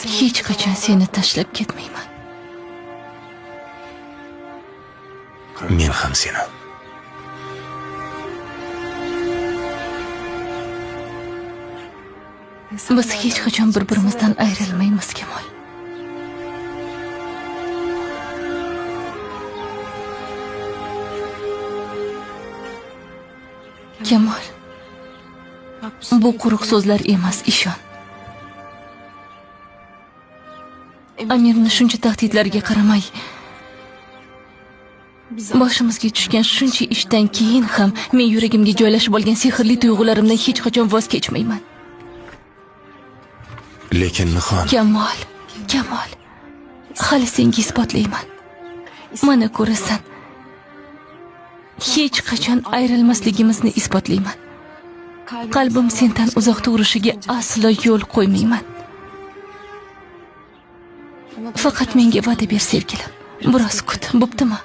Hech qachon seni tashlab ketmayman. Men ham seni. Biz hech qachon bir-birimizdan ayrilmaymiz, Kamol. Kamol. Bu quruq so'zlar emas, ishon. Amirni shuncha tahdidlarga qaramay, boshimizga tushgan shuncha ishdan keyin ham men yuragimga joylashib olgan sehrli tuyg'ularimdan hech qachon voz kechmayman. Lekin Nihon, Kamol, Kamol. Hali senga isbotlayman. Mana ko'rasan. Hech qachon ayrilmasligimizni isbotlayman. Qalbim sendan uzoqda urishiga aslo yo'l qo'ymayman. Faqat menga va'da ber, sevgilim. Biroz kut, bo'ptimi?